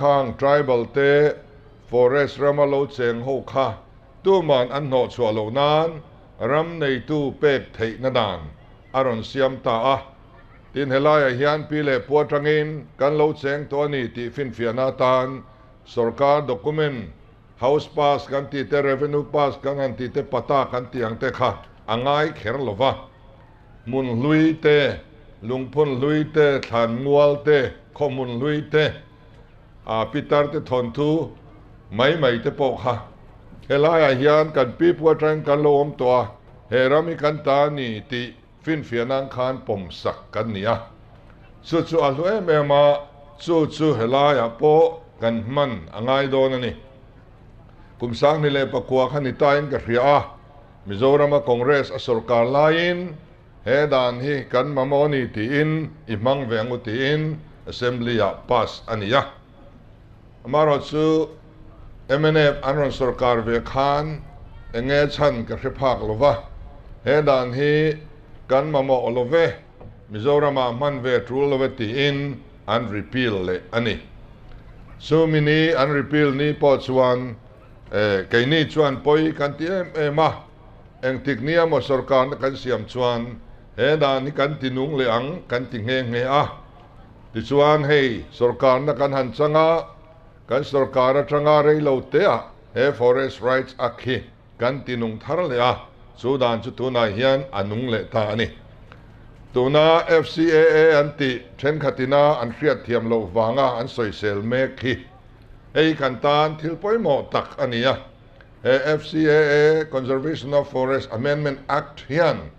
khang tribal te forest rama lo cheng ho kha tuman an hnawh chhuah loh nan ram neitu pek theihna dan a rawn siam ta a. Tin, helaiah hian pi leh pu atangin kan lo cheng tawh a ni tih finfiahna atan sorkar document, house pass kan tih te, revenue pass kan han tih te, pata kan tih ang te kha a ngai kher lo va. Hmun hlui te, lungphun hlui te, thlan ngual te, khawhmun hlui te, a pitar te thawnthu mai mai te pawh kha helaiah hian kan pi pu atangin kan lo awm tawh a, he ram hi kan ta a ni tih finfiah nan khan pawm sak kan ni a. Chu chu a hlu em em a, chu chu helaiah pawh kan hman a ngai dawn a ni. Kum 2009 kha ni tain ka hria a, Mizorama Congress a sawrkar laiin he dan hi kan mamawh a ni tiin i hmang ve ang u tiin Assembly-ah pass a ni a. Amaherawhchu mnf an rawn sawrkar ve khan eng nge chhan ka hre phak lo va, he dan hi kan mamawh lo ve, Mizoramah hman ve tul lo ve tiin an repeal leh a ni. Chumi ni an repeal ni pawh chuan Keini chuan pawi kan ti em em a, engtik nia maw sorkarna kan siam chuan he dan hi kan ti nung leh ang kan ti nghe nghe a. Tichuan hei sorkarna kan han chang a, kan sorkar atanga rei lo teah he Forest Rights Act hi kan ti nung thar leh a, chu dan chu tunah hian a nung leh ta a ni. Tuna FCAA an tih thenkhatina an hriatthiam loh vanga an sawisel mek hi Hei kan tan thil pawimawh tak a ni a, he FCAA, Conservation of Forest Amendment Act, hian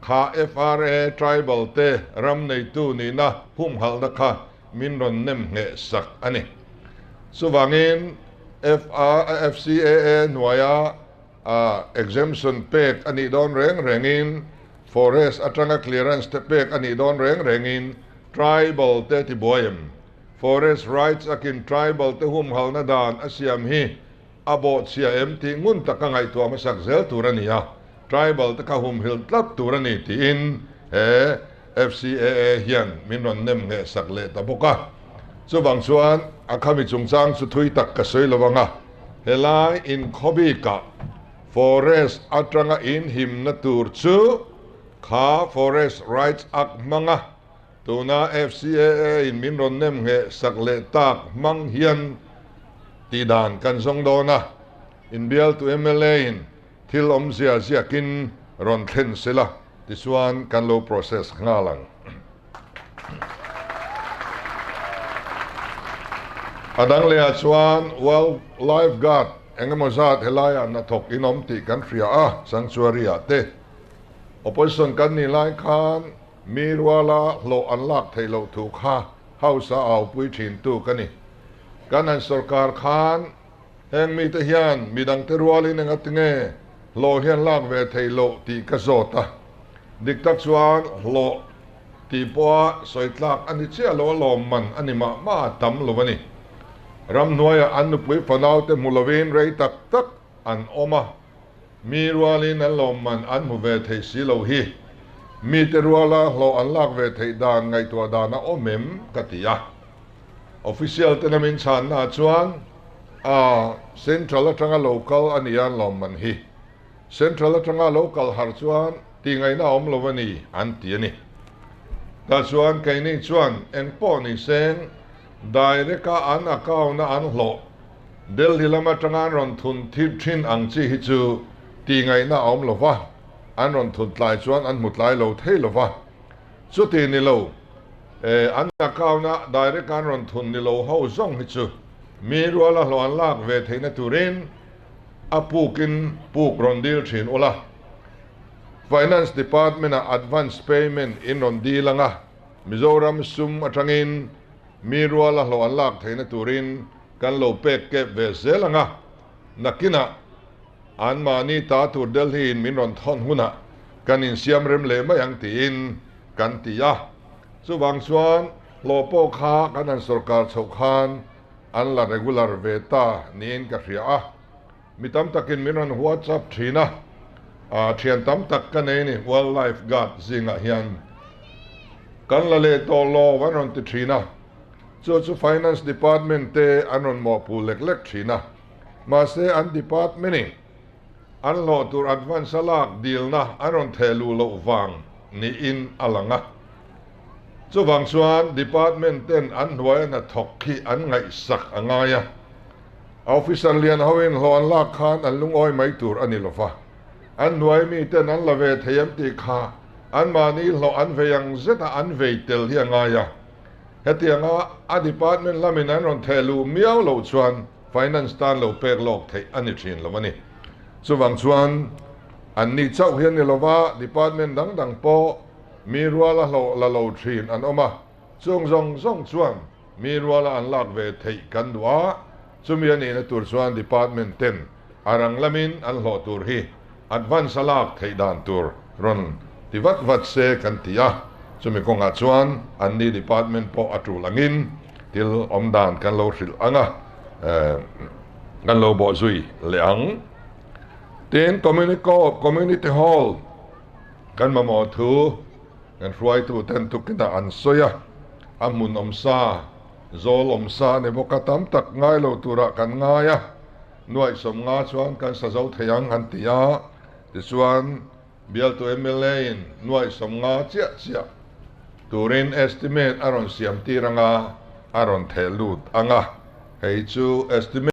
kha FRA tribal te ram neitu nihna humhalhna kha min rawn nem ngheh sak a ni. Chuvangin FCAA hnuaia exemption pek a nih dawn reng rengin, forest atanga clearance te pek a nih dawn reng rengin tribal te tibuai em? Forest Rights Act-in tribal te humhalna dan a siam hi a bawhchhia em tih ngun taka ngaihtuah hmasak zel tur a ni a, tribal te kha humhil tlat tur a ni tiin he FCAA hian min rawn nem ngheh sak leh ta bawk a. Chuvang chuan a khami chungchang chu thui tak ka sawi lo ang a, helai inkhawbikah forest atanga inhimna tur chu kha Forest Rights Act hmanga Tuna FCAA in min rawn nem ngheh sak leh tak hmang hian tih dan kan zawng dawn a, inbialtu mla in thil awmzia ziakin rawn thlen sela tichuan kan lo process nghal ang. A dang lehah chuan Wildlife Guard engemaw zat helaiah hnathawk in awm tih kan hria a, sanctuary ah te opposition kan nih lai khan Mi ruala hlawh an lak theih loh thu kha House-a aupui thintu ka ni. Kan han sorkar khan heng mite hian midangte rualin engatinge hlawh hian lak ve theih loh tih ka zawt a. Dik tak chuan hlawh tih pawha sawi tlak a ni chiah lo a lawmman a ni mah mah a tam lo a ni. Ramhnuaiah an nupui fanaute hmu lovin rei tak tak an awm a. Mi rualin an lawmman an hmu ve thei si lo hi mite ruala hlawh an lak ve theih dan ngaihtuah dan a awm em? ka ti a. Official tena min chhanna chuan a Central atanga lo kal a nia an lawmman hi. Central atanga lo kal har chuan tihngaihna a awm lo a ni an ti a ni. Tah chuan keini chuan engpawh ni seng direct a an account a an hlawh Delhi lam atanga an rawn thun thip thin ang chi hi chu tih ngaihna a awm lo va, an rawn thun tlai chuan an hmu tlai lo thei lo va. Chuti ni lo, e, an account-a direct an rawn thun ni lo ho zawng hi chu mi ruala hlawh an lak ve theihna turin a pukin puk rawn dil thin ula. Finance Department-ah advance payment in rawn dil anga Mizoram sum atangin mi ruala hlawh an lak theihna turin kan lo pek kep ve zel ang a, nakinah anmahni ta tur Delhi in min rawn thawn hunah kan insiam rem leh mai ang tiin kan ti a. Chuvang chuan hlawh pawh kha kan han sawrkar chhoh khan an la regular ve ta niin ka hria a. Mi tam takin min rawn WhatsApp thin a, thian tam tak ka nei ni Wildlife Guard zingah hian kan la leh tawh lo an rawn ti thin a. Chu chu Finance Department te an rawn mawhpuh lek lek thin a, mahse an department in an hlawh tur advance a lak dilna an rawn theh luh loh vang niin a lang a. Chuvang chuan department ten an hnuaia hnathawk khi an ngaihsak a ngai a, officer lian hoin hlawh an lak khan an lungawi mai tur a ni lova, an hnuai mi ten an la ve thei em tih kha anmahni hlawh an vei ang zeta an vei tel hi a ngai a. Hetianga a department lamin an rawn theh luh miau loh chuan finance tan lo pek lawk theih a ni thin lo a ni. Chuvang chuan an ni chauh hi a ni lova, department dang dang pawh mi ruala hlawh la lo thin an awm a, chung zawng zawng chuan mi ruala an lak ve theih kan duh a, chumi a nihna tur chuan department ten a rang lamin an hlawh tur hi advance a lak theih dan tur rawn ti vat vat se kan ti a, chumi kawngah chuan anni department pawh a tul angin thil awm dan kan lo hrilh ang a, kan lo bawh zui leh ang. Tin, Community Hall kan mamawh thu kan hruaitu ten tukinah an sawi a, a hmun awmsa, zawl awmsa a ni bawk a, tam tak ngai lo turah kan ngai a. Nuaih 50 chuan kan sa zo thei ang an ti a, tichuan bialtu mla in nuaih 50 chiah chiah turin estimate a rawn siam tir ang a, a rawn theh lut ang a, hei chu estimate.